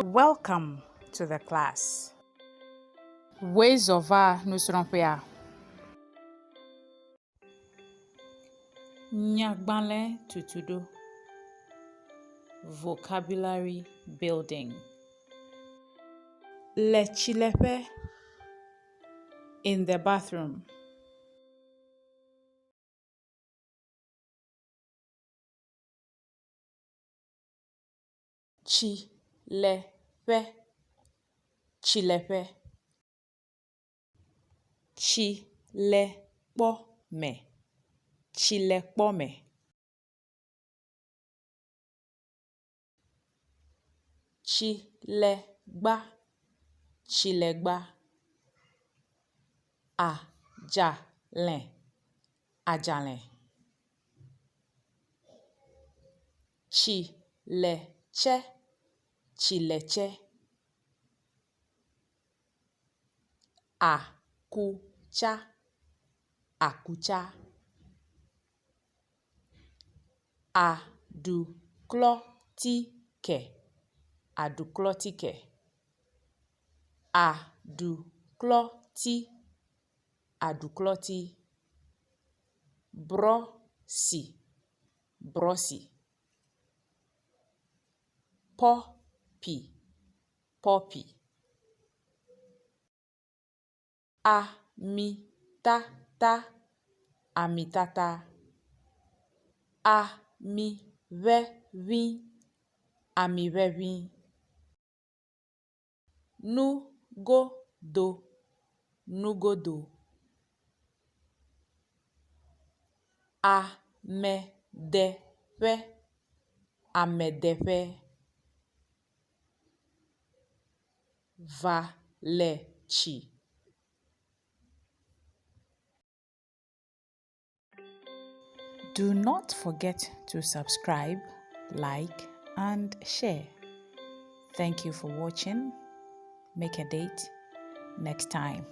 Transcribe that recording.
Welcome to the class. Wòe zɔ va nusrɔ̃ƒea. Nyagbalẽ tutuɖo, Vocabulary building. Le tsileƒe, In the bathroom. Tsi le ƒe, tsileƒe. Tsi le kpɔ me, tsilekpɔme. Tsilegba, tsilegba. Adzalẽ, adzalẽ. Tsiletse, tsiletse. Akutsa, akutsa. Aɖuklɔtike, aɖuklɔtike. Aɖuklɔti, aɖuklɔti. Brɔsi, brɔsi. Pɔpi, pɔpi. Amitata, amitata. Amiʋeʋĩ, amiʋeʋĩ. Nugodo, nugodo. Amedeƒe, amedeƒe. Va le tsi. Do not forget to subscribe, like, and share. Thank you for watching. Make a date next time.